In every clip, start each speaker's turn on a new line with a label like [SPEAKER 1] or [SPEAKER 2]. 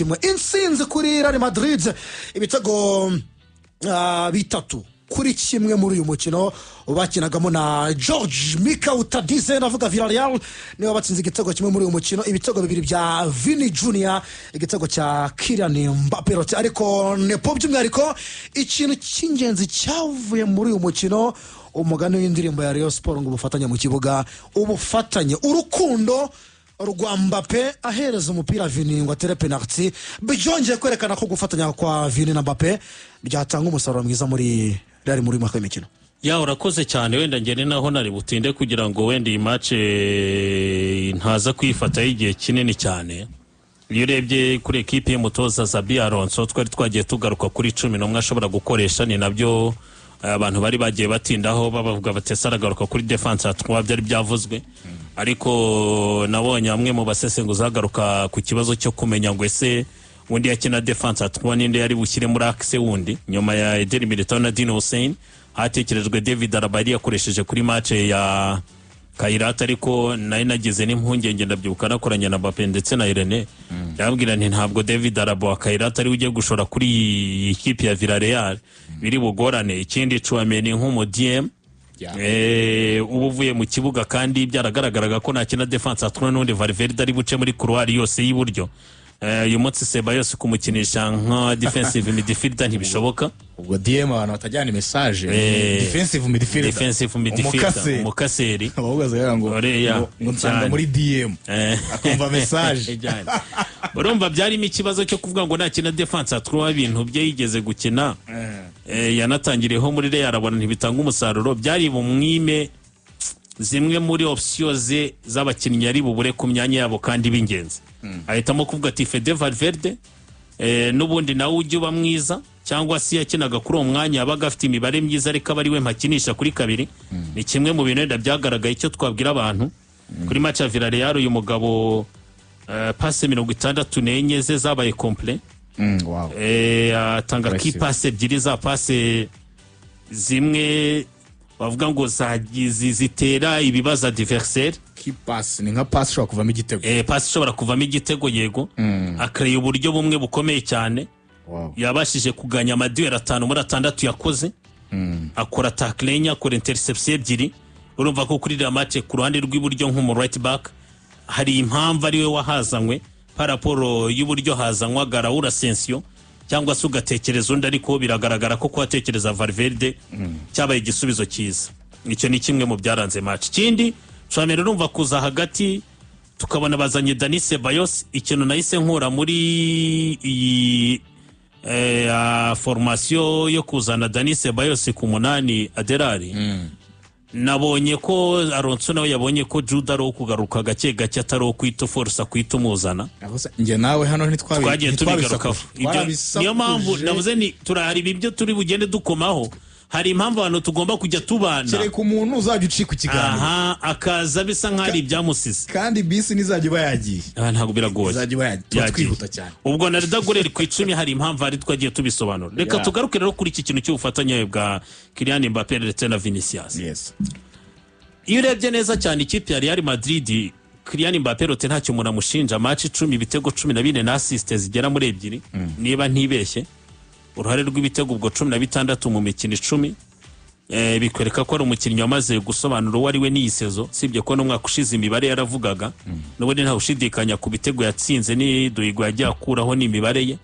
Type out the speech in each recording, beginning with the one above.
[SPEAKER 1] 1. Intsinzi kuri Real Madrid, ibitego 3-1 muri uyu mukino bakinagamo na George Mikautadze. Navuga Villarreal niwe batsinze igitego kimwe muri uyu mukino, ibitego bibiri bya Vini Junior, igitego cya Kylian Mbappe. Ariko nepo by'umwihariko ikintu cy'ingenzi cyavuye muri uyu mukino, umugani w'indirimbo ya Rayon Sport ngo ubufatanye mu kibuga, ubufatanye, urukundo rwa Mbappe ahereza umupira Vini ngo atere penalty, byongeye kwerekana ko gufatanya kwa Vini na Mbappe byatanga umusaruro mwiza muri Real muri uyu mwaka w'imikino.
[SPEAKER 2] Ya, urakoze cyane. Wenda ngene naho nari butinde kugira ngo wenda iyi match ntaza kuyifataho igihe kinini cyane. Iyo urebye kuri ekipi y'umutoza Xabi Alonso, twari twagiye tugaruka kuri 11 ashobora gukoresha, ni nabyo abantu bari bagiye batindaho, babavuga bati ese aragaruka kuri défense à trois? Byari byavuzwe, ariko nabonye bamwe mu basesenguzi bagaruka ku kibazo cyo kumenya ngo ese undi yakina défense à trois, ninde yari bushyire muri axe wundi nyuma ya Eder Militao na Dean Huijsen? Hatekerejwe David Alaba yari yakoresheje kuri match ya Kairat, ariko nari nagize n'impungenge. Ndabyibuka nakoranye na Mbappe ndetse na Irene, yabwira nti ntabwo David Alaba wa Kairat ari ugiye gushora kuri iyi kipe ya Villarreal, biri bugorane. Ikindi, Tchouameni nk'umu DM uba uvuye mu kibuga, kandi byaragaragaraga ko nakina défense à trois n'ubundi Valverde ari buce muri couloir yose y'iburyo. Uyu munsi Ceballos kumukinisha nka defensive midfielder ntibishoboka.
[SPEAKER 3] Ubwo DM, abantu batajyana message, defensive midfielder.
[SPEAKER 2] Defensive midfielder.
[SPEAKER 3] Umukaseri.
[SPEAKER 2] Umukaseri.
[SPEAKER 3] Ahubwo azagira ngo
[SPEAKER 2] Oreya,
[SPEAKER 3] ngo nsanga
[SPEAKER 2] cyane.
[SPEAKER 3] muri DM, akumva message.
[SPEAKER 2] Cyane. Urumva byarimo ikibazo cyo kuvuga ngo nakina défense à trois, ibintu bye yigeze gukina, yanatangiriyeho muri Real, arabona ntibitanga umusaruro, byari bumwime zimwe muri option ze z'abakinnyi yari bubure ku myanya yabo kandi b'ingenzi. Ahitamo kuvuga ati Fede Valverde, n'ubundi nawe ujya uba mwiza, cyangwa se yakinaga kuri uwo mwanya yabaga afite imibare myiza, ariko aba ari we mpakinisha kuri kabiri. Ni kimwe mu bintu wenda byagaragaye. Icyo twabwira abantu kuri match ya Villarreal, uyu mugabo, passe 64 ze zabaye complet. Atanga
[SPEAKER 3] Impressive.
[SPEAKER 2] ki passe ebyiri za passe zimwe bavuga ngo zitera ibibazo adversaire.
[SPEAKER 3] Key pass ni nka pass ishobora kuvamo igitego.
[SPEAKER 2] Passe ishobora kuvamo igitego, yego. Akareba uburyo bumwe bukomeye cyane. Yabashije kuganya ama duel atanu muri atandatu yakoze, akora tackle enye, akora interception ebyiri. Urumva ko kuri iriya match ku ruhande rw'iburyo nk'umu right back hari impamvu ariwe wahazanywe par rapport y'uburyo hazanywaga Raul Asensio cyangwa se ugatekereza undi, ariko biragaragara ko kuhatekereza Valverde cyabaye igisubizo cyiza. Icyo ni kimwe mu byaranze match. Ikindi, Tchouameni urumva kuza hagati, tukabona bazanye Dani Ceballos. Ikintu nahise nkura muri iyi formation yo kuzana Dani Ceballos ku munani aderari, nabonye ko Alonso nawe yabonye ko Jude ari uwo kugaruka gake gake, atari uwo kwita uforsa kwita umuzana.
[SPEAKER 3] Aho se, njye nawe hano ntitwabi
[SPEAKER 2] Twagiye tubigarukaho.
[SPEAKER 3] ntitwabisakuje.
[SPEAKER 2] Niyo mpamvu navuze ni turahari ibi byo turi bugende dukomaho, hari impamvu abantu tugomba kujya tubana.
[SPEAKER 3] Kereka umuntu uzajya ucika ikiganiro.
[SPEAKER 2] Aha akaza bisa nk'aho ari ibyamusize.
[SPEAKER 3] Kandi bisi ntizajya iba yagiye.
[SPEAKER 2] Aha ntabwo biragoye.
[SPEAKER 3] Izajya iba yagiye, tuba
[SPEAKER 2] Yagiye.
[SPEAKER 3] twihuta cyane.
[SPEAKER 2] Ubwo na Arda Güler ku 10 hari impamvu hari twagiye tubisobanura. Reka tugaruke rero kuri iki kintu cy'ubufatanye bwa Kylian Mbappe ndetse na Vinicius. Iyo urebye neza cyane ikipe ya Real Madrid, Kylian Mbappe rote ntacyo umuntu amushinja, match 10, ibitego 14 na assist zigera muri ebyiri niba ntibeshye, uruhare rw'ibitego ubwo 16 mu mikino 10, bikwereka ko ari umukinnyi wamaze gusobanura uwo ari we n'iyi saison, sibye ko n'umwaka ushize imibare yaravugaga. N'ubundi ntawe ushidikanya ku bitego yatsinze n'iduhigo yagiye akuraho n'imibare ye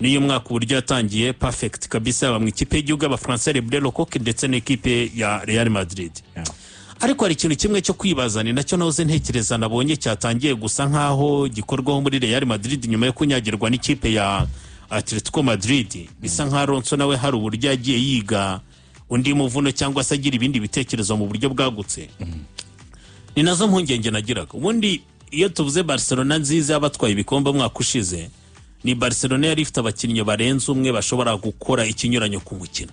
[SPEAKER 2] n'iyo mwaka, uburyo yatangiye perfect kabisa, yaba mu ikipe y'igihugu y'Abafaransa Les Bleus Le Coq ndetse n'ikipe ya Real Madrid. Ariko hari ikintu kimwe cyo kwibaza, ni nacyo nahoze ntekereza, nabonye cyatangiye gusa nkaho gikorwaho muri Real Madrid nyuma yo kunyagirwa n'ikipe ya Atletico Madrid. Bisa nkaho Alonso nawe hari uburyo yagiye yiga undi muvuno cyangwa se agira ibindi bitekerezo mu buryo bwagutse. Ni nazo mpungenge nagiraga. Ubundi iyo tuvuze Barcelona nziza y'abatwaye ibikombe umwaka ushize, ni Barcelona yari ifite abakinnyi barenze umwe bashobora gukora ikinyuranyo ku mukino,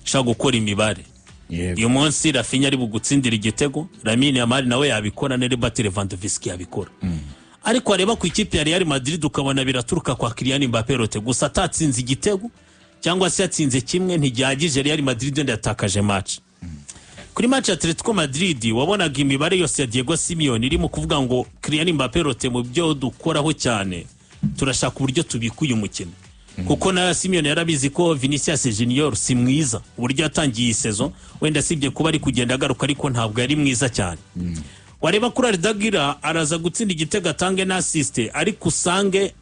[SPEAKER 2] ushobora gukora imibare. Uyu munsi Raphinha ari bugutsindira igitego, Lamine Yamal nawe yabikora, na Robert Lewandowski yabikora, ariko wareba ku ikipe ya Real Madrid ukabona biraturuka kwa Kylian Mbappe rote gusa. Atatsinze igitego cyangwa se yatsinze kimwe ntigihagije, Real Madrid wenda yatakaje match. Kuri match ya Atletico Madrid wabonaga imibare yose ya Diego Simeone iri mu kuvuga ngo Kylian Mbappe rote mu byo dukoraho cyane. Turashaka uburyo tubika uyu mukino, kuko na Simeone yarabizi ko Vinicius Junior si mwiza uburyo yatangiye iyi saison. Wenda sibye kuba ari kugenda agaruka, ariko ntabwo yari mwiza cyane. Wareba kuri Arda Güler, araza gutsinda igitego, atange na assist, ariko usange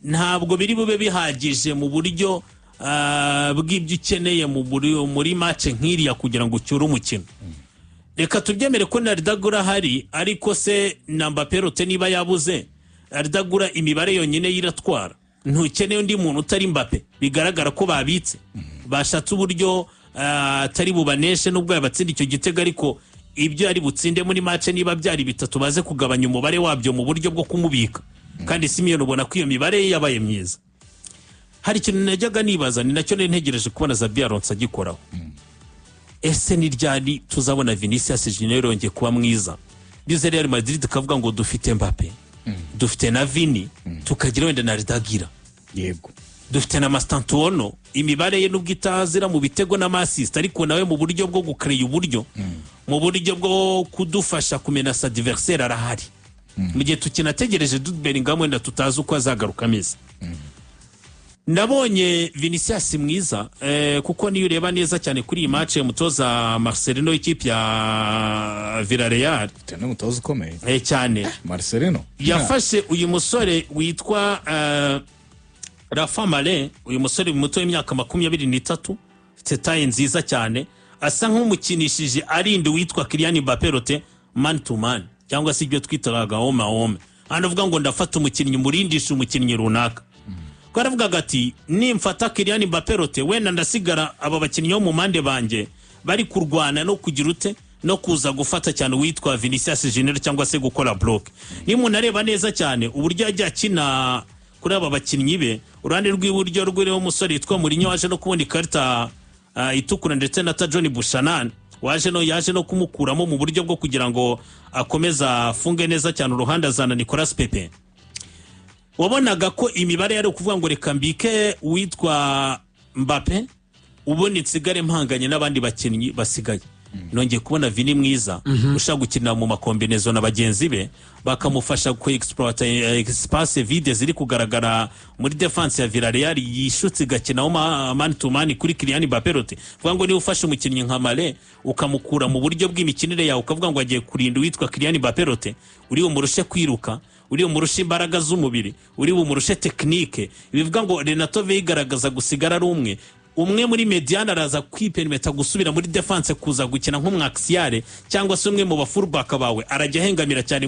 [SPEAKER 2] ntabwo biri bube bihagije mu buryo bw'ibyo ukeneye muri match nk'iriya kugira ngo ucyure umukino. Reka tubyemere ko na Arda Güler ahari, ariko se na Mbappé Rote niba yabuze, Arda Güler imibare yonyine yiratwara, ntukeneye undi muntu utari Mbappé. Bigaragara ko babitse, bashatse uburyo atari bubaneshe nubwo yabatsinda icyo gitego, ariko ibyo ari butsinde muri match niba byari bitatu, baze kugabanya umubare wabyo mu buryo bwo kumubika. Kandi Simeone ubona ko iyo mibare ye yabaye myiza. Hari ikintu najyaga nibaza, ni nacyo nari ntegereje kubona Xabi Alonso agikoraho: ese ni ryari tuzabona Vinicius Junior yongeye kuba mwiza? Bize Real Madrid ikavuga ngo dufite Mbappe, dufite na Vini, tukagira wenda na Arda Güler, dufite na Mastantuono. Imibare ye nubwo itazira mu bitego n'ama assist, ariko nawe mu buryo bwo gukereya uburyo, mu buryo bwo kudufasha kumenasa adversaire arahari, mu gihe tukinategereje Jude Bellingham wenda tutazi uko azagaruka ameze. Nabonye Vinicius mwiza, kuko niyo ureba neza cyane kuri iyi match, umutoza Marcelino w'ikipe ya Villarreal,
[SPEAKER 3] Ufite n'umutoza ukomeye.
[SPEAKER 2] Cyane.
[SPEAKER 3] Marcelino.
[SPEAKER 2] Yafashe uyu musore witwa Rafa Marin, uyu musore muto w'imyaka 23, ufite taille nziza cyane, asa nk'umukinishije arinda uwitwa Kylian Mbappé Rote man to man, cyangwa se ibyo twitaga homme à homme. Hano avuga ngo ndafata umukinnyi murindisha umukinnyi runaka, ko yaravugaga ati nimfata Kylian Mbappé Rote, wenda ndasigara aba bakinnyi bo mu mpande banjye bari kurwana no kugira ute, no kuza gufata cyane uwitwa Vinicius Junior cyangwa se gukora block. Niba umuntu areba neza cyane uburyo yagiye akina kuri aba bakinnyi be, uruhande rw'iburyo rw'uriho umusore witwa Mourinho waje no kubona ikarita itukura, ndetse na Tajon Buchanan waje no yaje no kumukuramo mu buryo bwo kugira ngo akomeze afunge neza cyane uruhande, azana Nicolas Pepe. Wabonaga ko imibare yari ukuvuga ngo reka mbike uwitwa Mbappe, ubundi nsigare mpanganye n'abandi bakinnyi basigaye. Nongeye kubona Vini mwiza, ushaka gukinira mu ma combinaison na bagenzi be, bakamufasha ku exploiter espace vide ziri kugaragara muri defense ya Villarreal yishutse igakinaho man to man kuri Kylian Mbappé Rote. Vuga ngo niba ufashe umukinnyi nka Male ukamukura mu buryo bw'imikinire yawe, ukavuga ngo agiye kurinda uwitwa Kylian Mbappé Rote, uri bumurushe kwiruka, uri bumurushe imbaraga z'umubiri, uri bumurushe technique. Bivuga ngo Renato Veiga igaragaza gusigara ari umwe umwe muri médiane, araza kwiperimeta gusubira muri defense kuza gukina nk'umu axial, cyangwa se umwe mu ba fullback bawe arajya ahengamira cyane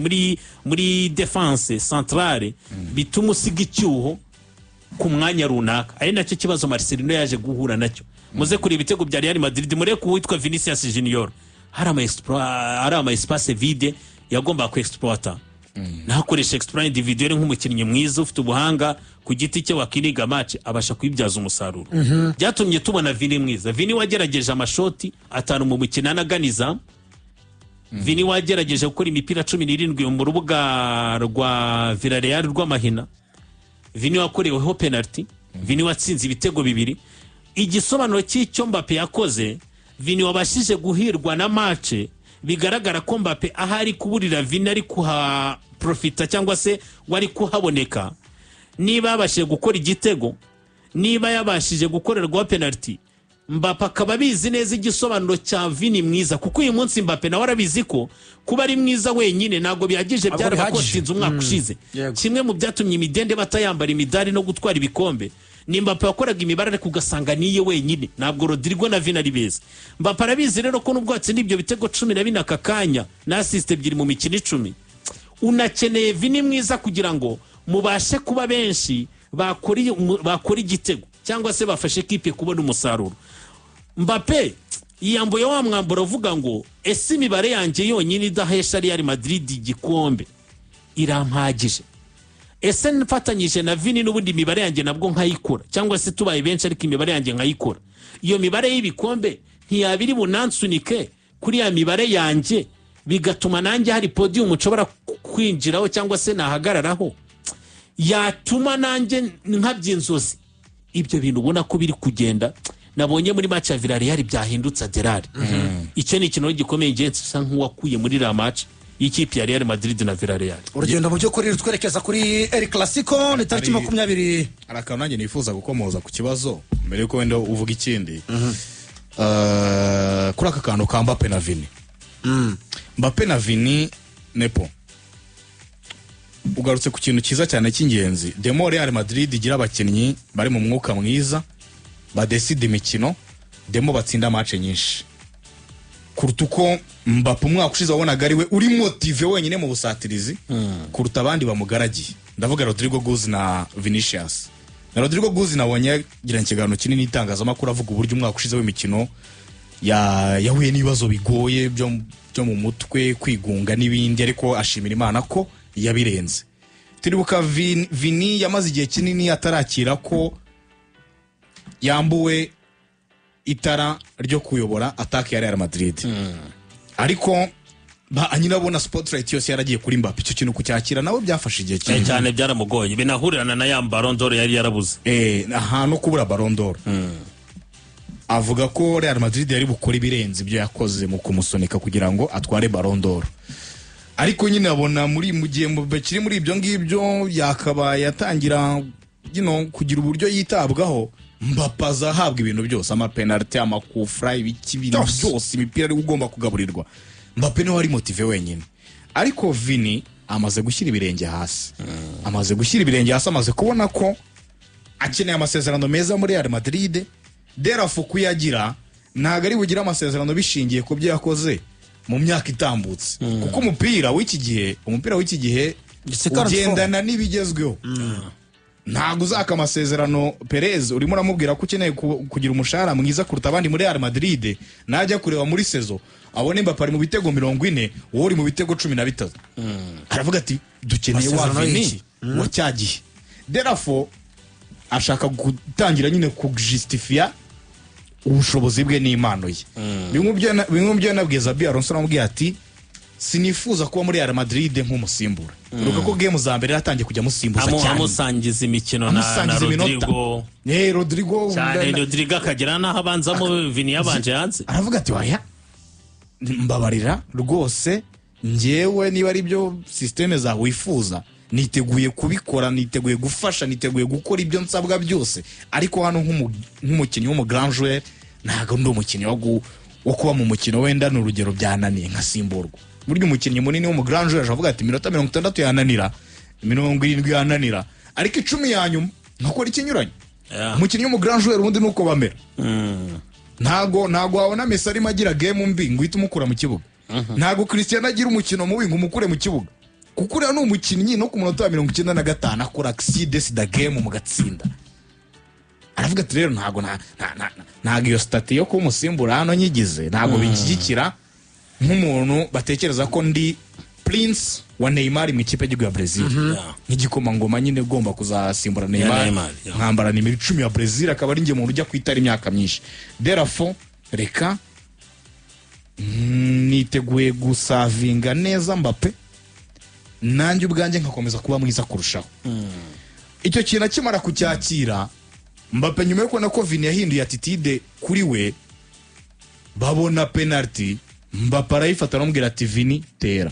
[SPEAKER 2] muri defense centrale, bituma usiga icyuho ku mwanya runaka, ari nacyo kibazo Marcelino yaje guhura nacyo. Muze kureba ibitego bya Real Madrid, murebe ku witwa Vinicius Junior, hari ama espace vide yagombaga ku exploiter, ntakoreshe exploit individuel nk'umukinnyi mwiza ufite ubuhanga ku giti cye wakiniga match, abasha kuyibyaza umusaruro. Byatumye tubona Vini mwiza, Vini wagerageje amashoti 5 mu mukino anaganiza, Vini wagerageje gukora imipira 17 mu rubuga rwa Villarreal rw'amahina, Vini wakoreweho penalty, Vini watsinze ibitego bibiri. Igisobanuro cy'icyo Mbappe yakoze, Vini wabashije guhirwa na match, bigaragara ko Mbappe aho ari kuburira Vini ari kuhaprofita cyangwa se wari kuhaboneka. Niba yabashije gukora igitego, niba yabashije gukorerwaho penalty, Mbappe akaba abizi neza igisobanuro cya Vini mwiza, kuko uyu munsi Mbappe nawe arabizi ko kuba ari mwiza wenyine ntabwo bihagije.
[SPEAKER 1] Ntabwo
[SPEAKER 2] Byarabakotinze umwaka ushize. Kimwe mu byatumye imidende batayambara imidari no gutwara ibikombe ni Mbappe wakoraga imibare, ariko ugasanga niye wenyine, ntabwo Rodrigo na Vini ari beza. Mbappe arabizi rero ko nubwo watsinda ibyo bitego 14 aka kanya na assist ebyiri mu mikino 10, unakeneye Vini mwiza kugira ngo mubashe kuba benshi bakora igitego cyangwa se bafashe kipe kubona umusaruro. Mbappe yiyambuye wa mwambaro uvuga ngo ese imibare yanjye yonyine idahesha Real Madrid igikombe irampagije? Ese mfatanyije na Vini n'ubundi imibare yanjye nabwo nkayikora, cyangwa se tubaye benshi ariko imibare yanjye nkayikora, iyo mibare y'ibikombe ntiyaba iri bunansunike kuri ya mibare yanjye, bigatuma nanjye hari podium nshobora kwinjiraho cyangwa se nahagararaho yatuma nanjye nkabya inzozi? Ibyo bintu ubona ko biri kugenda, nabonye muri match ya Villarreal byahindutse aderari. Icyo ni ikintu gikomeye, ngenzi usa nk'uwakuye muri la match. y'ikipe ya Real Madrid na Villarreal.
[SPEAKER 1] Urugendo mu by'ukuri rutwerekeza kuri El Clasico ni tariki 20.
[SPEAKER 3] Hari akantu nanjye nifuza gukomoza ku kibazo mbere yuko wenda uvuga ikindi. Kuri aka kantu ka Mbappe na Vini. Mbappe na Vini, Nepo, ugarutse ku kintu cyiza cyane cy'ingenzi. Demo Real Madrid igira abakinnyi bari mu mwuka mwiza, badesida imikino, demo batsinda match nyinshi kuruta uko Mbappe umwaka ushize wabonaga ari we uri motivé wenyine mu busatirizi kuruta abandi bamugaragiye. Ndavuga Rodrygo Goes na Vinicius. Na Rodrygo Goes nabonye yagiranye ikiganiro kinini n'itangazamakuru, avuga uburyo umwaka ushize w'imikino yahuye n'ibibazo bigoye byo mu mutwe, kwigunga n'ibindi, ariko ashimira Imana ko yabirenze. Turibuka Vini yamaze igihe kinini atarakira ko yambuwe itara ryo kuyobora attaque ya Real Madrid, ariko nyine abona spotlight yose yaragiye kuri Mbappe. Icyo kintu kucyakira nawe byafashe igihe kinini.
[SPEAKER 2] Cyane, byaramugoye, binahurirana na ya Ballon d'Or yari yarabuze.
[SPEAKER 3] Aha no kubura Ballon d'Or, avuga ko Real Madrid yari bukore ibirenze ibyo yakoze mu kumusunika kugira ngo atware Ballon d'Or. Ariko nyine abona muri mu gihe bakiri muri ibyo ngibyo, yakabaye atangira kugira uburyo yitabwaho. Mbappe azahabwa ibintu byose, amapenaliti, amakufra, ibiki, ibintu
[SPEAKER 1] Byose.
[SPEAKER 3] byose, imipira ari ugomba kugaburirwa. Mbappe niwe wari motivé wenyine, ariko Vini amaze gushyira ibirenge hasi, amaze gushyira ibirenge hasi, amaze kubona ko akeneye amasezerano meza muri Real Madrid. Therefore kuyagira ntabwo ari bugire amasezerano bishingiye ku byo yakoze mu myaka itambutse, kuko umupira w'iki gihe
[SPEAKER 1] It's a current
[SPEAKER 3] ugendana n'ibigezweho. Ntabwo uzaka amasezerano Perez urimo uramubwira ko ukeneye kugira umushahara mwiza kuruta abandi muri Real Madrid, najya kureba muri saison abone Mbappe ari mu bitego 40, wowe uri mu bitego 13, aravuga ati dukeneye wa
[SPEAKER 1] Amasezerano
[SPEAKER 3] Vini
[SPEAKER 1] y'iki?
[SPEAKER 3] wa cya gihe. Therefore ashaka gutangira nyine kujustifia ubushobozi bwe n'impano ye. Bimwe mu byo yanabwiye Xabi Alonso, aramubwiye ati sinifuza kuba muri Real Madrid nk'umusimbura. Uruka ko game za mbere yaratangiye kujya amusimbuza cyane.
[SPEAKER 2] Amusangiza imikino na
[SPEAKER 3] Amusangiza iminota.
[SPEAKER 2] Rodrygo.
[SPEAKER 3] Rodrygo.
[SPEAKER 2] Cyane, Rodrygo akagera n'aho abanzamo Vini yabanje hanze.
[SPEAKER 3] Aravuga ati waya, mbabarira rwose, njyewe niba ari byo système zawe wifuza, niteguye kubikora, niteguye gufasha, niteguye gukora ibyo nsabwa byose, ariko hano nk'umukinnyi w'umu grand joueur ntabwo ndi umukinnyi wo kuba mu mukino, wenda ni urugero byananiye nkasimburwa. Burya umukinnyi munini w'umu grand joueur avuga ati iminota 60 yananira, 70 yananira, ariko 10 ya nyuma nkakora ikinyuranyo. Umukinnyi w'umu grand joueur ubundi nuko bamera. Ntago wabona Messi arimo agira game mbi ngo uhite umukura mu kibuga. Ntago Cristiano agira umukino mubi ngo umukure mu kibuga, kuko uriya ni umukinnyi no ku munota wa 95 akora decide game mugatsinda. Aravuga ati rero ntago ntago iyo statut yo kuba umusimbura hano nyigize, ntago binshyigikira nk'umuntu batekereza ko ndi prince wa Neymar mu ikipe y'igihugu ya Brazil, nk'igikomangoma nyine ugomba kuzasimbura Neymar,
[SPEAKER 2] Neymar, yeah.
[SPEAKER 3] nkambara nimero 10 ya Brazil, akaba ari njye muntu ujya kwitara imyaka myinshi. Therefore reka niteguye gusavinga neza Mbappe, nanjye ubwanjye nkakomeza kuba mwiza kurushaho. Icyo kintu akimara kucyakira Mbappe, nyuma yo kubona ko Vini yahinduye attitude kuri we, babona penalty, Mbappe arayifata, aramubwira ati Vini tera.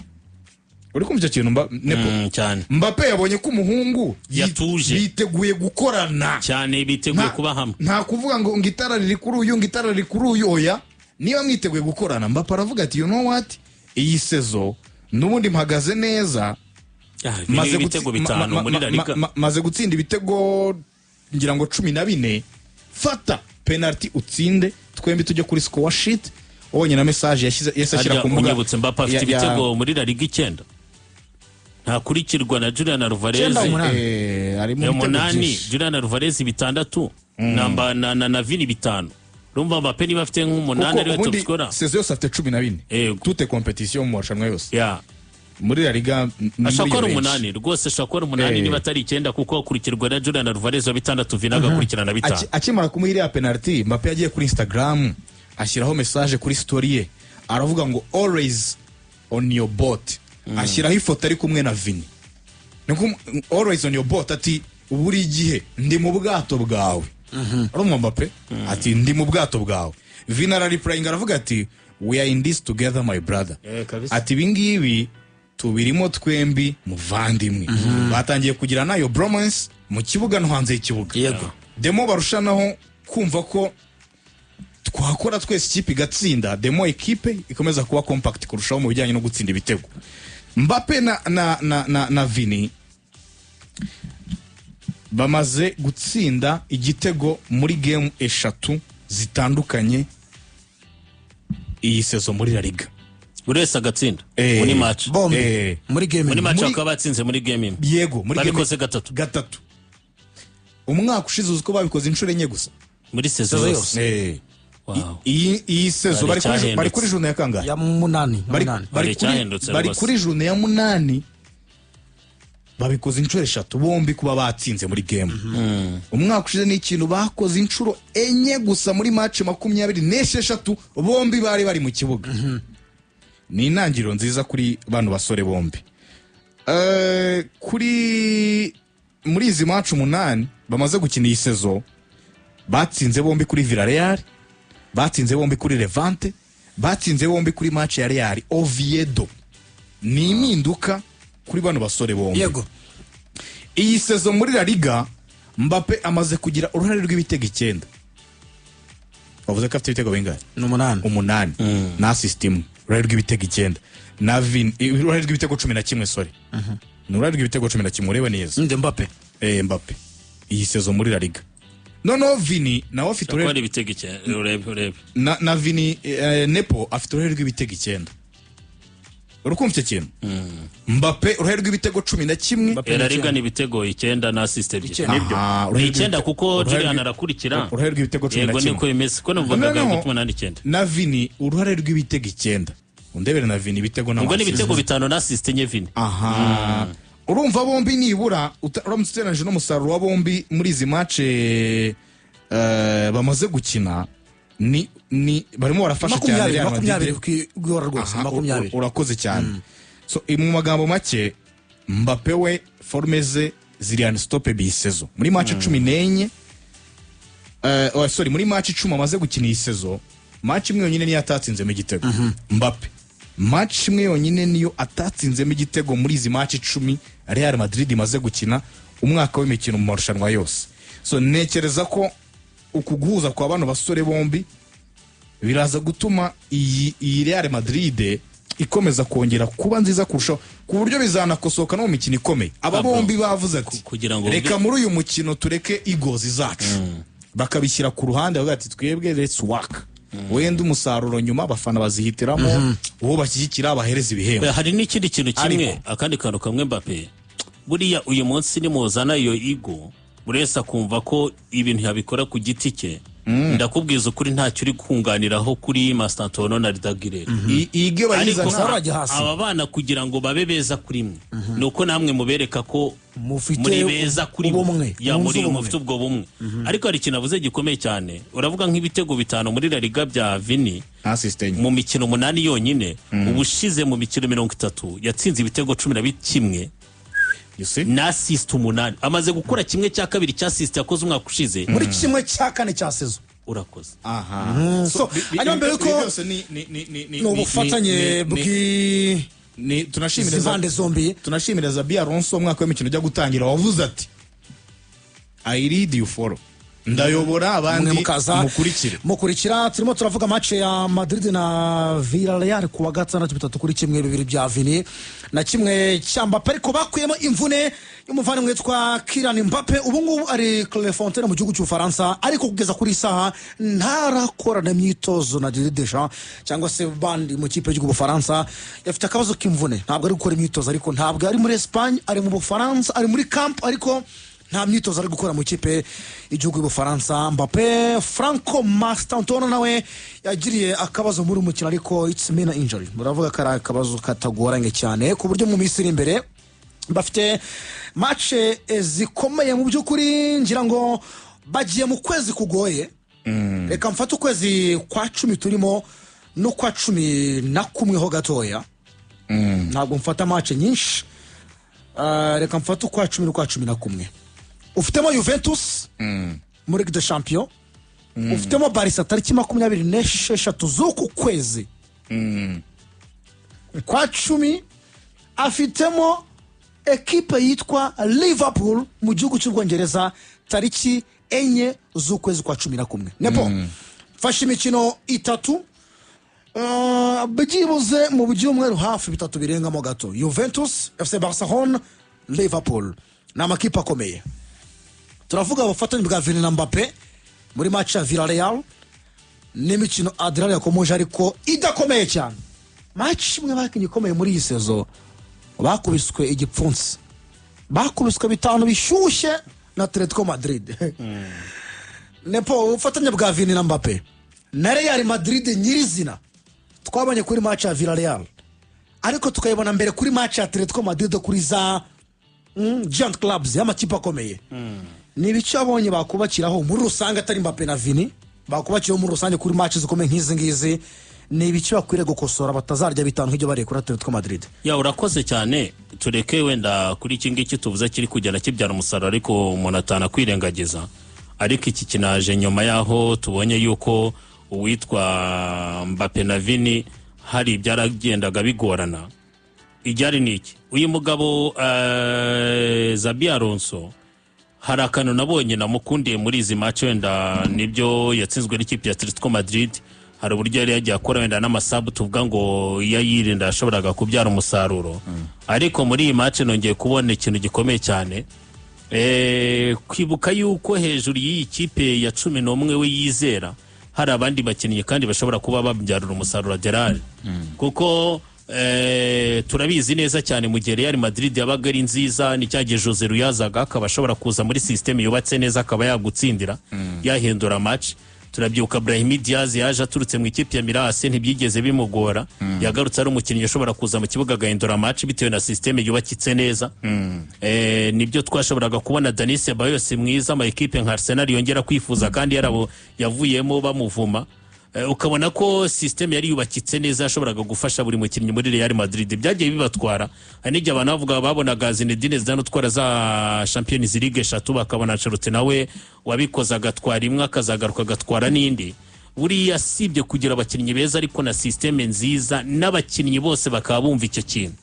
[SPEAKER 3] Uri kumva icyo kintu Nepo?
[SPEAKER 2] Cyane.
[SPEAKER 3] Mbappe yabonye ko umuhungu
[SPEAKER 2] Yatuje.
[SPEAKER 3] biteguye gukorana.
[SPEAKER 2] Cyane, biteguye kuba hamwe.
[SPEAKER 3] Nta kuvuga ngo itara riri kuri uyu, ngo itara riri kuri uyu, oya. Niba mwiteguye gukorana, Mbappe aravuga ati you know what, iyi saison n'ubundi mpagaze neza.
[SPEAKER 2] Ah, Vini ibitego 5 muri La Liga.
[SPEAKER 3] Maze gutsinda ibitego ngira ngo 14, fata penalty utsinde, twembi tujye kuri score sheet. Ubonye na message yashyize, yahise ashyira
[SPEAKER 2] Harya
[SPEAKER 3] ku mbuga
[SPEAKER 2] unyibutse, Mbappe afite ibitego muri La Liga 9, ntakurikirwa na Julian Alvarez.
[SPEAKER 1] 9, 8.
[SPEAKER 3] Ari mu bitego
[SPEAKER 2] 8.
[SPEAKER 3] byinshi.
[SPEAKER 2] Julian Alvarez 6 na Vini 5. Urumva Mbappe niba afite nk'umunani
[SPEAKER 3] Kuko
[SPEAKER 2] ariwe top
[SPEAKER 3] ubundi
[SPEAKER 2] scorer.
[SPEAKER 3] Saison yose afite 14.
[SPEAKER 2] Yego.
[SPEAKER 3] Toutes compétitions, mu marushanwa yose. Muri La Liga
[SPEAKER 2] Ashobora
[SPEAKER 3] muri
[SPEAKER 2] kuba ari
[SPEAKER 3] iyo range.
[SPEAKER 2] 8 rwose, ashobora kuba ari 8 niba atari 9, kuko akurikirwa na Julian Alvarez wa 6, Vini agakurikirana 5.
[SPEAKER 3] Akimara kumuha iriya penalty, Mbappe yagiye kuri Instagram ashyiraho message kuri story ye, aravuga ngo always on your boat, ashyiraho ifoto ari kumwe na Vini. Niko always on your boat, ati buri gihe ndi mu bwato bwawe. Urumva Mbappe ati ndi mu bwato bwawe. Vini arareplyinga aravuga ati we are in this together, my brother.
[SPEAKER 2] Kabisa.
[SPEAKER 3] Ati ibi ngibi Tubirimo twembi, muvandimwe. Batangiye kugira nayo bromance mu kibuga no hanze y'ikibuga. Demo barushanaho kumva ko twakora twese ikipe igatsinda, demo ekipe ikomeza kuba compact kurushaho mu bijyanye no gutsinda ibitego. Mbappe na Vini bamaze gutsinda igitego muri game eshatu zitandukanye iyi saison muri La Liga.
[SPEAKER 2] Buri wese agatsinda muri match.
[SPEAKER 1] Bombi muri game.
[SPEAKER 2] Muri match bakaba batsinze muri game imwe.
[SPEAKER 3] Yego, muri game.
[SPEAKER 2] Babikoze gatatu.
[SPEAKER 3] Gatatu. Umwaka ushize uzi ko babikoze inshuro enye gusa.
[SPEAKER 2] Muri saison
[SPEAKER 1] Saison
[SPEAKER 2] yose.
[SPEAKER 1] yose.
[SPEAKER 3] Iyi saison
[SPEAKER 2] Hari
[SPEAKER 3] bari kuri
[SPEAKER 2] icyahindutse.
[SPEAKER 3] journée ya kangahe?
[SPEAKER 1] Ya munani, ya munani.
[SPEAKER 2] Hari icyahindutse
[SPEAKER 3] Bari
[SPEAKER 2] rwose.
[SPEAKER 3] kuri journée ya munani, babikoze inshuro eshatu bombi kuba batsinze muri game. Umwaka ushize ni ikintu bakoze inshuro enye gusa muri match 26 bombi bari mu kibuga. Ni intangiriro nziza kuri bano basore bombi. Kuri muri izi match umunani bamaze gukina iyi saison, batsinze bombi kuri Villarreal, batsinze bombi kuri Levante, batsinze bombi kuri match ya Real Oviedo. Ni impinduka kuri bano basore bombi. Iyi saison muri La Liga, Mbappe amaze kugira uruhare rw'ibitego icyenda. Bavuze ko afite ibitego bingahe?
[SPEAKER 1] Ni umunani.
[SPEAKER 3] Umunani na assist imwe. Uruhare rw'ibitego icyenda na Vini, uruhare rw'ibitego 11, sorry, ni uruhare rw'ibitego 11, urebe neza.
[SPEAKER 1] Nde? Mbappe?
[SPEAKER 3] Mbappe iyi saison muri La Liga. Noneho Vini nawe afite
[SPEAKER 2] Ko
[SPEAKER 3] uruhare
[SPEAKER 2] ari ibitego icyenda, urebe, urebe.
[SPEAKER 3] Na Vini, Nepo afite uruhare rw'ibitego icyenda. Urukumva icyo kintu? Mbappe uruhare rw'ibitego 11.
[SPEAKER 1] Mbappe
[SPEAKER 2] La Liga ni ibitego icyenda na assist ebyiri.
[SPEAKER 1] Icyenda.
[SPEAKER 2] Nibyo.
[SPEAKER 3] Aha,
[SPEAKER 2] Ni
[SPEAKER 3] uruhare
[SPEAKER 2] icyenda kuko
[SPEAKER 3] uruhare
[SPEAKER 2] Julian arakurikira.
[SPEAKER 3] Uruhare rw'ibitego cumi na
[SPEAKER 2] Yego,
[SPEAKER 3] kimwe.
[SPEAKER 2] niko bimeze ko numvaga
[SPEAKER 3] Noneho,
[SPEAKER 2] umunani, icyenda.
[SPEAKER 3] Na Vini uruhare rw'ibitego icyenda. Undebere na Vini ibitego
[SPEAKER 2] Ubwo ni
[SPEAKER 3] n'ama
[SPEAKER 2] ibitego bitanu na assist enye Vini.
[SPEAKER 3] Aha, urumva bombi nibura uramutse uteranyije n'umusaruro wa bombi muri izi match bamaze gukina, ni barimo barafasha cyane
[SPEAKER 1] 20
[SPEAKER 3] Real Madrid.
[SPEAKER 1] 20 kwihora rwose.
[SPEAKER 3] Aha,
[SPEAKER 1] 20.
[SPEAKER 3] urakoze cyane. So mu magambo make, Mbappe we forme ze ziri unstoppable iyi saison muri match 14, oh, sorry, muri match 10 amaze gukina iyi saison, match imwe yonyine niyo atatsinzemo igitego. Mbappe match imwe yonyine niyo atatsinzemo igitego muri izi match 10 Real Madrid imaze gukina umwaka w'imikino mu marushanwa yose. So ntekereza ko uku guhuza kwa bano basore bombi biraza gutuma iyi Real Madrid ikomeza kongera kuba nziza kurushaho, ku buryo bizanakosoka no mu mikino ikomeye. Aba
[SPEAKER 2] Pablo,
[SPEAKER 3] bombi bavuze ati
[SPEAKER 2] kugira ngo
[SPEAKER 3] reka muri uyu mukino tureke egos zacu, bakabishyira ku ruhande, bavuga ati twebwe let's work, wenda umusaruro nyuma abafana bazihitiramo uwo bashyigikira, bahereza ibihembo.
[SPEAKER 2] Hari n'ikindi kintu kimwe,
[SPEAKER 3] Ariko-
[SPEAKER 2] akandi kantu kamwe. Mbappe buriya uyu munsi nimuzana iyo ego, buri wese akumva ko ibintu yabikora ku giti cye, ndakubwiza ukuri ntacyo uri kunganiraho kuri Mastantuono na Arda Güler.
[SPEAKER 3] Ige
[SPEAKER 2] Ariko
[SPEAKER 3] bayizana.
[SPEAKER 1] Sarajya hasi.
[SPEAKER 2] aba bana kugira ngo babe beza kuri mwe ni uko namwe mubereka ko
[SPEAKER 1] Mufite
[SPEAKER 2] muri beza kuri bo.
[SPEAKER 1] ubumwe,
[SPEAKER 2] Ya,
[SPEAKER 1] mwunze
[SPEAKER 2] muri
[SPEAKER 1] ubumwe.
[SPEAKER 2] mufite ubwo bumwe. Ariko hari ikintu avuze gikomeye cyane. Uravuga nk'ibitego bitanu muri La Liga bya Vini
[SPEAKER 3] assist enye
[SPEAKER 2] mu mikino umunani yonyine. Ubushize mu mikino 30 yatsinze ibitego 11
[SPEAKER 3] You see?
[SPEAKER 2] na assist umunani. Amaze gukora kimwe cya kabiri cya assist yakoze umwaka ushize.
[SPEAKER 1] Muri kimwe cya kane cya saison.
[SPEAKER 2] Urakoze.
[SPEAKER 3] Aha.
[SPEAKER 1] So, hanyuma mbere
[SPEAKER 3] Ibi
[SPEAKER 1] yuko
[SPEAKER 3] byose ni ni ni ni
[SPEAKER 1] ni ubufatanye bw'izi
[SPEAKER 3] ni tunashimira
[SPEAKER 1] mpande zombi.
[SPEAKER 3] Tunashimira Xabi Alonso, umwaka w'imikino ujya gutangira wavuze ati "I lead, you follow", ndayobora
[SPEAKER 1] Mwe
[SPEAKER 3] abandi
[SPEAKER 1] mukaza
[SPEAKER 3] mukurikire.
[SPEAKER 1] Mukurikira. Turimo turavuga match ya Madrid na Villarreal ku wa gatandatu, 3-1, bibiri bya Vini na kimwe cya Mbappe. Ariko bakuyemo imvune y'umuvandimwe witwa Kylian Mbappe. Ubu ngubu ari Clairefontaine mu gihugu cy'Ubufaransa, ariko kugeza kuri iyi saha ntarakorana imyitozo na Didier Deschamps cyangwa se bandi mu kipe y'igihugu Bufaransa. Yafite akabazo k'imvune, ntabwo ari gukora imyitozo, ariko ntabwo ari muri Espagne, ari mu Bufaransa, ari muri camp, ariko nta myitozo ari gukora mu ikipe y'igihugu y'Ubufaransa Mbappe. Franco Mastantuono nawe yagiriye akabazo muri uyu mukino, ariko it's minor injury. Muravuga ko ari akabazo katagoranye cyane, ku buryo mu minsi iri imbere bafite match zikomeye. Mu by'ukuri ngira ngo bagiye mu kwezi kugoye. Reka mfate ukwezi kwa cumi turimo n'ukwa 11 ho gatoya, ntabwo mfata match nyinshi. Reka mfate ukwa cumi n'ukwa 11. Ufitemo Juventus muri Ligue des Champions, ufitemo Barça tariki 26 z'uku kwezi kwa cumi. Afitemo ekipe yitwa Liverpool mu gihugu cy'Ubwongereza tariki 4 z'ukwezi kwa 11. Nepo, mfashe imikino 3 byibuze mu byumweru hafi 3 birengamo gato. Juventus, FC Barcelona, Liverpool ni amakipe akomeye. Turavuga ubufatanye bwa Vini na Mbappe muri match ya Villarreal n'imikino Adrian yakomoje ariko idakomeye cyane. Match imwe bakinye ikomeye muri iyi saison, bakubiswe igipfunsi, bakubiswe 5 bishyushye na Atletico Madrid. Nepo, ubufatanye bwa Vini na Mbappe na Real Madrid nyirizina twabonye kuri match ya Villarreal, ariko tukayibona mbere kuri match ya Atletico Madrid kuri za giant clubs y'amakipe akomeye. Ni ibice abonye bakubakiraho muri rusange, atari Mbappe na Vini, bakubakiraho muri rusange kuri match zikomeye nk'izi ngizi. Ni ibice bakwiriye gukosora batazarya 5 nk'ibyo bariye kuri Atletico Madrid.
[SPEAKER 2] Ya, urakoze cyane. Tureke wenda kuri iki ngiki tuvuze kiri kugenda kibyara umusaruro, ariko umuntu atana kwirengagiza. Ariko iki kinaje nyuma yaho tubonye yuko uwitwa Mbappe na Vini hari ibyaragendaga bigorana. Ijyari ni iki? Uyu mugabo Xabi Alonso, hari akantu nabonye namukundiye muri izi match, wenda nibyo yatsinzwe n'ikipe ya Atletico Madrid, hari uburyo yari yagiye akora wenda n'amasabu tuvuga ngo iyo ayirinda yashoboraga kubyara umusaruro. Ariko muri iyi match nongeye kubona ikintu gikomeye cyane. Kwibuka yuko hejuru y'iyi kipe ya 11 we yizera hari abandi bakinnyi kandi bashobora kuba babyarura umusaruro Gerard. Kuko turabizi neza cyane mu gihe Real Madrid yabaga ari nziza, ni cyagiye Jose Ruyazaga akaba ashobora kuza muri system yubatse neza akaba yagutsindira, yahindura match. Turabyibuka Brahim Diaz yaje aturutse mu ikipe ya Milan AC, ntibyigeze bimugora, yagarutse ari umukinnyi ushobora kuza mu kibuga agahindura match bitewe na system yubakitse neza. Nibyo twashoboraga kubona Dani Ceballos mwiza, ama ekipe nka Arsenal yongera kwifuza kandi yarabo yavuyemo bamuvuma. Ukabona ko system yari yubakitse neza yashoboraga gufasha buri mukinnyi muri Real Madrid. Byagiye bibatwara, hari n'igihe abantu bavuga babonaga Zinedine Zidane utwara za Champions League 3, bakabona Ancelotti nawe wabikoze agatwara imwe akazagaruka agatwara n'indi. Buriya sibye kugira abakinnyi beza ariko na system nziza n'abakinnyi bose bakaba bumva icyo kintu.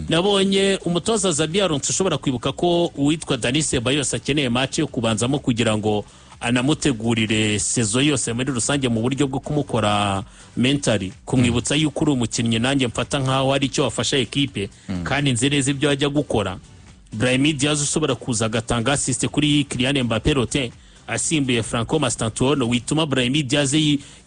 [SPEAKER 2] Nabonye umutoza Xabi Alonso ushobora kwibuka ko uwitwa Dani Ceballos akeneye match yo kubanzamo kugira ngo anamutegurire sezo yose muri rusange mu buryo bwo kumukora mentally, kumwibutsa yuko uri umukinnyi nanjye mfata nkaho ari icyo wafasha ekipe kandi nzi neza ibyo ajya gukora. Brahim Diaz ushobora kuza agatanga assist kuri Kylian Mbappé Rotin asimbuye Franco Mastantuono, wituma Brahim Diaz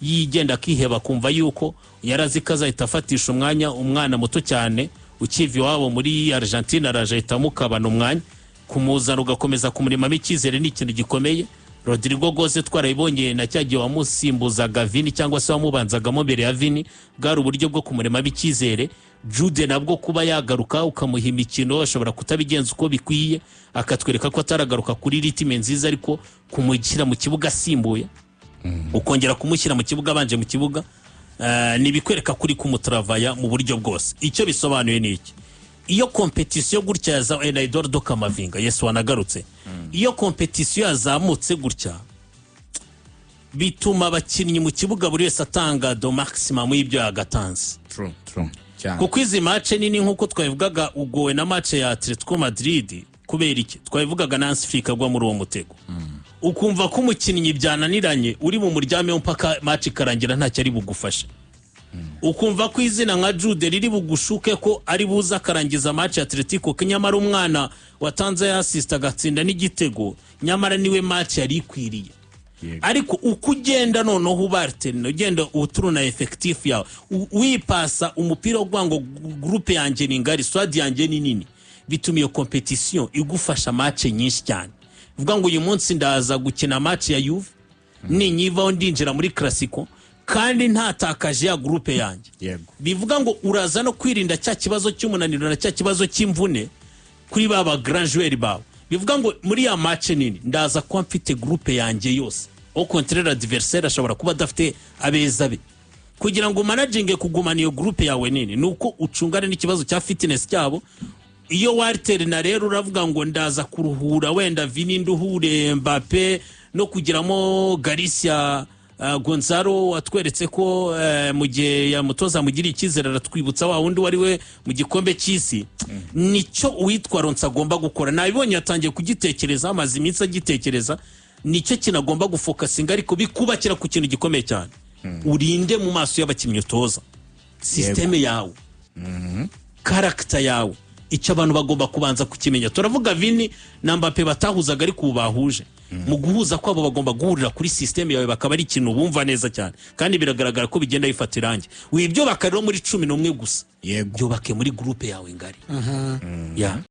[SPEAKER 2] yigenda akiheba kumva yuko yarazi ko azahita afatisha umwanya umwana muto cyane ukiva iwabo muri Argentine, araje ahita amukabana umwanya. Kumuzana ugakomeza kumurimamo icyizere ni ikintu gikomeye. Rodrigo Goze twarayibonye na cyagiye wamusimbuzaga Vini cyangwa se wamubanzagamo mbere ya Vini, bwari uburyo bwo kumuremamo icyizere. Jude nabwo kuba yagaruka ukamuha imikino ashobora kutabigenza uko bikwiye, akatwereka ko ataragaruka kuri ritime nziza, ariko kumushyira mu kibuga asimbuye ukongera kumushyira mu kibuga abanje mu kibuga ni bikwereka kuri kumutravaya mu buryo bwose. Icyo bisobanuye ni iki? Iyo competition gutya ya Eduardo Camavinga, Yesu wanagarutse, iyo competition yazamutse gutya bituma abakinnyi mu kibuga buri wese atanga do maximum y'ibyo yagatanze.
[SPEAKER 3] True, true.
[SPEAKER 2] Kuko izi match nini nkuko twabivugaga ugowe na match ya Atletico Madrid, kubera iki twabivugaga Nancy Flick agwa muri uwo mutego, ukumva ko umukinnyi byananiranye uri mu muryame mpaka match ikarangira ntacyo ari bugufashe. Ukumva ko izina nka Jude riri bugushuke ko ari buza akarangiza match ya Atletico, nyamara umwana watanze assist agatsinda n'igitego, nyamara niwe match yari ikwiriye. Ariko uko ugenda noneho ubartene ugenda uturuna effectif yawe, wipasa umupira wo ngo groupe yanjye ni ngari, squad yanjye ni nini, bituma iyo competition igufasha match nyinshi cyane. Vuga ngo uyu munsi ndaza gukina match ya Juve, ninyivaho ndinjira muri Clasico kandi ntatakaje ya groupe yanjye. Bivuga ngo uraza no kwirinda cya kibazo cy'umunaniro na cya kibazo cy'imvune kuri baba grand joueur bawe. Bivuga ngo muri ya match nini ndaza kuba mfite groupe yanjye yose, au contraire adversaire ashobora kuba adafite abeza be. Kugira ngo managinge kugumana iyo groupe yawe nini nuko ucungane n'ikibazo cya fitness cyabo. Iyo Walter na rero uravuga ngo ndaza kuruhura wenda Vini nduhure Mbappe no kugiramo Galicia Gonzalo watweretse ko mu gihe yamutoza amugiriye icyizere, aratwibutsa wa wundi wari we mu gikombe cy'isi. Nicyo uwitwa Alonso agomba gukora. Nabibonye yatangiye kugitekereza, amaze iminsi agitekereza. Nicyo kintu agomba gufocusinga, ariko bikubakira ku kintu gikomeye cyane. Urinde mu maso y'abakinnyi utoza, système yawe, character yawe. Icyo abantu bagomba kubanza kukimenya. Turavuga Vini na Mbappe batahuzaga, ariko ubu bahuje. Mu guhuza kwabo bagomba guhurira kuri système yawe, bakaba ari ikintu bumva neza cyane, kandi biragaragara ko bigenda bifata irangi. Wibyubaka rero muri 11 gusa, byubake muri groupe yawe ngari ya.